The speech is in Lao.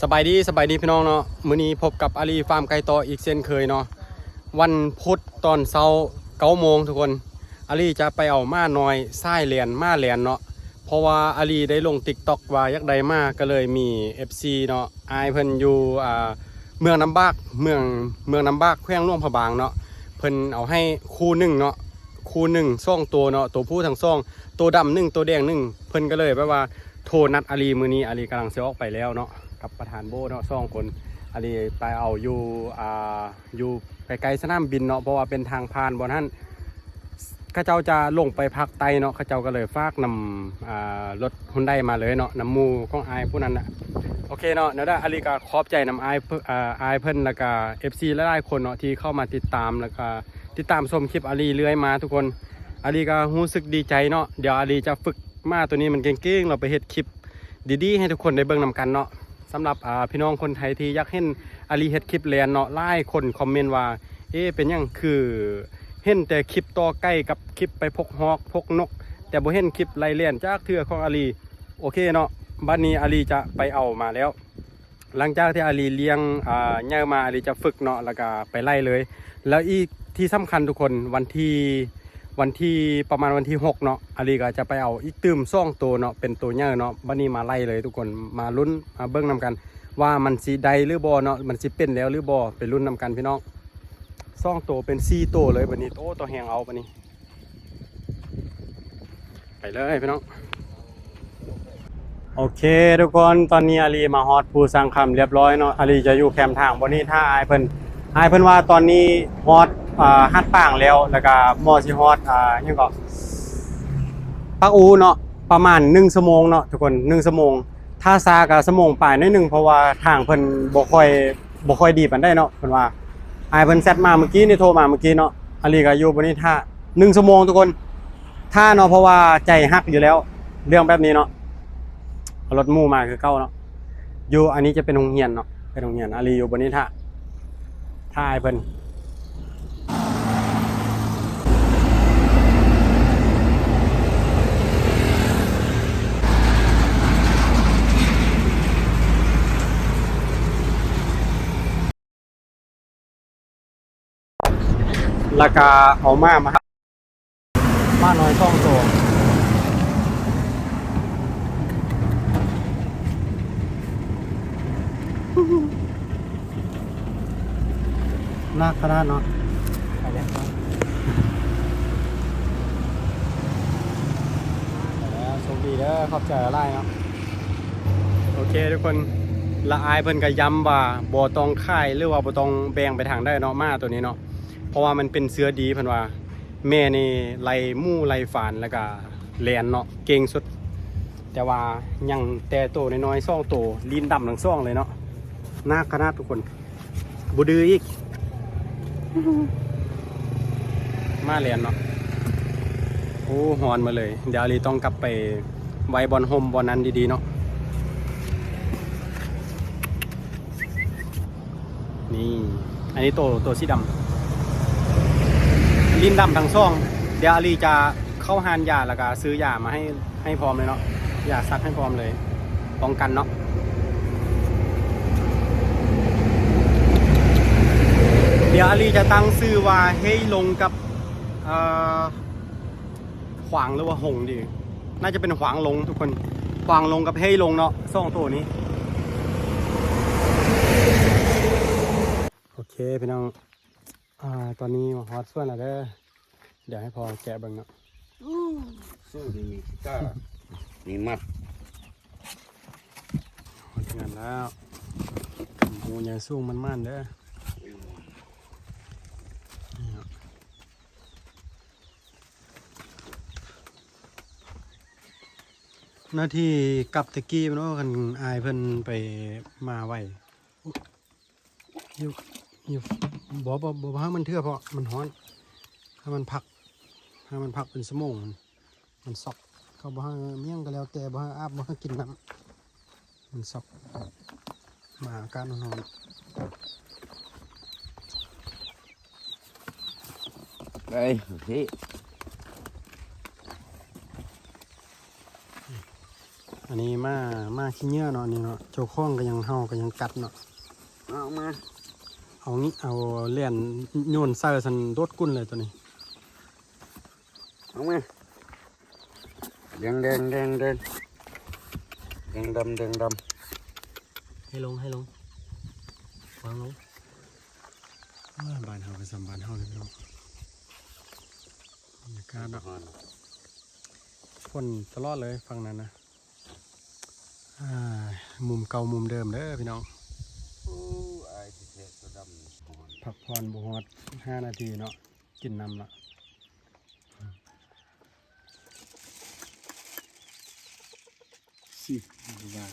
ສະບາຍດີ ສະບາຍດີພີ່ນ້ອງເນາະ, ມື້ນີ້ພົບກັບອາລີຟາມໄກ່ຕໍ່ອີກເຊັ່ນເຄີຍເນາະ. ວັນພຸດຕອນເຊົ້າເກົ້າໂມງທຸກຄົນ, ອາລີຈະໄປເອົາມ້ານ້ອຍສາຍແລນ ມ້າແລນເນາະ, ເພາະວ່າອາລີໄດ້ລົງຕິກຕັອກວ່າຢາກໄດ້ມ້າ ກໍເລີຍມີເອັຟຊີເນາະ, ອ້າຍເພິ່ນຢູ່ ອ່າ ເມືອງນ້ຳບາກ ເມືອງ ເມືອງນ້ຳບາກ ແຂວງຫຼວງພະບາງເນາະ, ເພິ່ນເອົາໃຫ້ຄູ່ໜຶ່ງເນາະ, ຄູ່ໜຶ່ງສອງໂຕເນາະ, ໂຕຜູ້ທັງສອງ ໂຕດຳໜຶ່ງ ໂຕແດງໜຶ່ງ, ເພິ່ນກໍເລີຍແບບວ່າໂທນັດອາລີມື້ນີ້, ອາລີກຳລັງຊິອອກໄປແລ້ວເນາະ ກັບປະທານໂບ້ເນາະ ສອງຄົນ. ອາລີໄປເອົາຢູ່ ອ່າ ຢູ່ໃກ້ໆສະໜາມບິນເນາະ, ເພາະວ່າເປັນທາງຜ່ານບ່ອນຫັ້ນ ເຂົາເຈົ້າຈະລົງໄປພາກໃຕ້ເນາະ, ເຂົາເຈົ້າກໍເລີຍຝາກນຳ ອ່າ ລົດຮຸນໄດມາເລີຍເນາະ, ນຳໝູ່ຂອງອ້າຍຜູ້ນັ້ນນະ. ໂອເຄເນາະ, ແນວໃດອາລີກໍຂອບໃຈນຳອ້າຍ ເອີ ອ້າຍເພິ່ນ ແລ້ວກໍເອັຟຊີຫຼາຍໆຄົນເນາະ ທີ່ເຂົ້າມາຕິດຕາມ ແລ້ວກໍ ຕິດຕາມຊົມຄລິບອາລີເລື້ອຍມາທຸກຄົນ. ອາລີກໍຮູ້ສຶກດີໃຈເນາະ, ດຽວອາລີຈະຝຶກມ້າໂຕນີ້ມັນເກັ່ງໆ ແລ້ວໄປເຮັດຄລິບດີໆໃຫ້ທຸກຄົນໄດ້ເບິ່ງນຳກັນເນາະ. ສຳລັບ ອ່າ ພີ່ນ້ອງຄົນໄທທີ່ຢາກເຫັນອາລີເຮັດຄລິບແລນເນາະ, ຫຼາຍຄົນຄອມເມັນວ່າ ເອ ເປັນຫຍັງຄືເຫັນແຕ່ຄລິບຕໍ່ໄກ່ກັບຄລິບໄປພົກຮອກພົກນົກ ແຕ່ບໍ່ເຫັນຄລິບໄລ່ແລນຈັກເທື່ອຂອງອາລີ. ໂອເຄເນາະ, ບັດນີ້ອາລີຈະໄປເອົາມາແລ້ວ. ຫຼັງຈາກທີ່ອາລີລ້ຽງ ອ່າ ໃຫຍ່ມາ ອາລີຈະຝຶກເນາະ ແລ້ວກະໄປໄລ່ເລີຍ. ແລ້ວອີກທີ່ສຳຄັນທຸກຄົນ ວັນທີ ວັນທີ ປະມານວັນທີຫົກເນາະ, ອາລີກໍຈະໄປເອົາອີກຕື່ມສອງໂຕເນາະ ເປັນໂຕໃຫຍ່ເນາະ. ບັດນີ້ມາໄລ່ເລີຍທຸກຄົນ, ມາລຸ້ນ ມາເບິ່ງນຳກັນວ່າມັນຊິໄດ້ຫຼືບໍ່ເນາະ, ມັນຊິເປັນແລ້ວຫຼືບໍ່, ໄປລຸ້ນນຳກັນພີ່ນ້ອງ. ສອງໂຕເປັນສີ່ໂຕເລີຍບັດນີ້, ໂອ້ ຕໍ່ແຮງເອົາບັດນີ້. ໄປເລີຍພີ່ນ້ອງ. ໂອເຄທຸກຄົນ, ຕອນນີ້ອາລີມາຮອດພູສັງຄຳລຽບຮ້ອຍເນາະ. ອາລີຈະຢູ່ແຄມທາງບ່ອນນີ້ຖ້າອ້າຍເພິ່ນ. ອ້າຍເພິ່ນວ່າຕອນນີ້ຮອດ ອ່າ ຫາດປາງແລ້ວ, ແລ້ວກະໝໍຊິຮອດ ອ່າ ຫຍັງເກາະ ປາກອູເນາະ, ປະມານໜຶ່ງຊົ່ວໂມງເນາະທຸກຄົນ, ໜຶ່ງຊົ່ວໂມງ. ຖ້າຊ້າກະຊົ່ວໂມງປາຍໜ້ອຍໜຶ່ງ, ເພາະວ່າທາງເພິ່ນບໍ່ຄ່ອຍ ບໍ່ຄ່ອຍດີປານໃດເນາະ ເພິ່ນວ່າ. ອ້າຍເພິ່ນແຊັດມາມື້ກີ້ນີ້ ໂທມາມື້ກີ້ເນາະ. ອາລີກໍຢູ່ບ່ອນນີ້ຖ້າໜຶ່ງຊົ່ວໂມງທຸກຄົນ ຖ້າເນາະ, ເພາະວ່າໃຈຮັກຢູ່ແລ້ວເລື່ອງແບບນີ້ເນາະ. ເອົາລົດໝູ່ມາຄືເກົ່າເນາະ. ຢູ່ ອັນນີ້ຈະເປັນໂຮງຮຽນເນາະ, ເປັນໂຮງຮຽນ. ອາລີຢູ່ບ່ອນນີ້ຖ້າ ຖ້າອ້າຍເພິ່ນ. ແລ້ວກະເອົາມ້າມາ ມ້ານ້ອຍສອງໂຕ. ໜັກຂະໜາດເນາະ. ໄປແລ້ວ ໂຊກດີເດີ, ຂອບໃຈຫຼາຍເນາະ. ໂອເຄທຸກຄົນ, ລະອ້າຍເພິ່ນກໍຢ້ຳວ່າບໍ່ຕ້ອງຂາຍ ຫຼືວ່າບໍ່ຕ້ອງແບ່ງໄປທາງໃດເນາະ ມ້າໂຕນີ້ເນາະ, ເພາະວ່າມັນເປັນເຊື້ອດີ ເພິ່ນວ່າ. ແມ່ນີ້ໄລ່ໝູໄລ່ຟານ ແລ້ວກະແລ່ນເນາະ ເກັ່ງສຸດ. ແຕ່ວ່າຍັງແຕ່ໂຕນ້ອຍໆສອງໂຕ, ລີ້ນດຳທັງສອງເລີຍເນາະ. ໜັກຂະໜາດທຸກຄົນ, ບໍ່ດື້ອີກ. ມາແລ່ນເນາະ. ໂອ້ ຮ້ອນມາເລີຍ. ດຽວອາລີຕ້ອງກັບໄປໄວ້ບ່ອນຮົ່ມບ່ອນນັ້ນດີໆເນາະ. ນີ້ ອັນນີ້ໂຕ ໂຕສີດຳ ລີ້ນດຳທັງສອງ. ດຽວອາລີຈະເຂົ້າຮ້ານຢາ ແລ້ວກະຊື້ຢາມາໃຫ້ ໃຫ້ພ້ອມເລີຍເນາະ, ຢາສັກໃຫ້ພ້ອມເລີຍ ປ້ອງກັນເນາະ. ດຽວອາລີຈະຕັ້ງຊື່ວ່າເຮຍລົງກັບ ເອີ ຂວາງ ຫຼືວ່າຫົງດີ? ໜ້າຈະເປັນຂວາງລົງທຸກຄົນ, ຂວາງລົງກັບເຮຍລົງເນາະ ສອງໂຕນີ້. ໂອເຄພີ່ນ້ອງ, ອ່າ ຕອນນີ້ມາຮອດສວນແລ້ວເດີ, ດຽວໃຫ້ພໍ່ແກະເບິ່ງເນາະ. ສູ້ນີ້ມີກິຕາ ມີມັດ. ຮອດເຮືອນແລ້ວ, ໝູໃຫຍ່ສູງໝານໆເດີ. ໜ້າທີ່ກັບແຕ່ກີ້ແມ່ນບໍ່ ຄັນອ້າຍເພິ່ນໄປມາໄວ. ຢູ່ ຢູ່ ບໍ່ ບໍ່ ບໍ່ໃຫ້ມັນເຖື່ອ ເພາະມັນຮ້ອນ, ໃຫ້ມັນພັກ ໃຫ້ມັນພັກເປັນຊົ່ວໂມງ. ມັນຊອກ, ເຂົາບໍ່ໃຫ້ຫຍັງກໍແລ້ວແຕ່, ບໍ່ໃຫ້ອາບ ບໍ່ໃຫ້ກິນນ້ຳ, ມັນຊອກ ມາອາກາດຮ້ອນໆ. ເອີຍ ໂອເຄ ໃຫ້ ນີ້ໝາ ໝາຂີ້ເຫຍື້ອເນາະ ນີ້ເນາະ ເຈົ້າຂອງກໍຍັງເຫົ່າ ກໍຍັງກັດເນາະ. ເອົາມາ ເອົານີ້ ເອົາແລ່ນໂຍນໃສ່ຊັ້ນ ໂດດກຸ້ນເລີຍໂຕນີ້. ເອົາມາ ແດງໆໆໆ ແດງດຳ ແດງດຳ ໃຫ້ລົງ ໃຫ້ລົງ ວາງລົງ. ອ້າ ບ້ານເຮົາກໍສ່ຳບ້ານເຮົາເລີຍເນາະ ບັນຍາກາດເນາະ ຝົນຕະຫຼອດເລີຍຝັ່ງນັ້ນນະ. ອ່າ ມຸມເກົ່າມຸມເດີມເດີພີ່ນ້ອງ. ໂອ້ ອາຍຊິແທກຕົວດຳ ພັກຜ່ອນບໍ່ຮອດຫ້ານາທີເນາະ ກິນນ້ຳລະ. ຊິວ່າ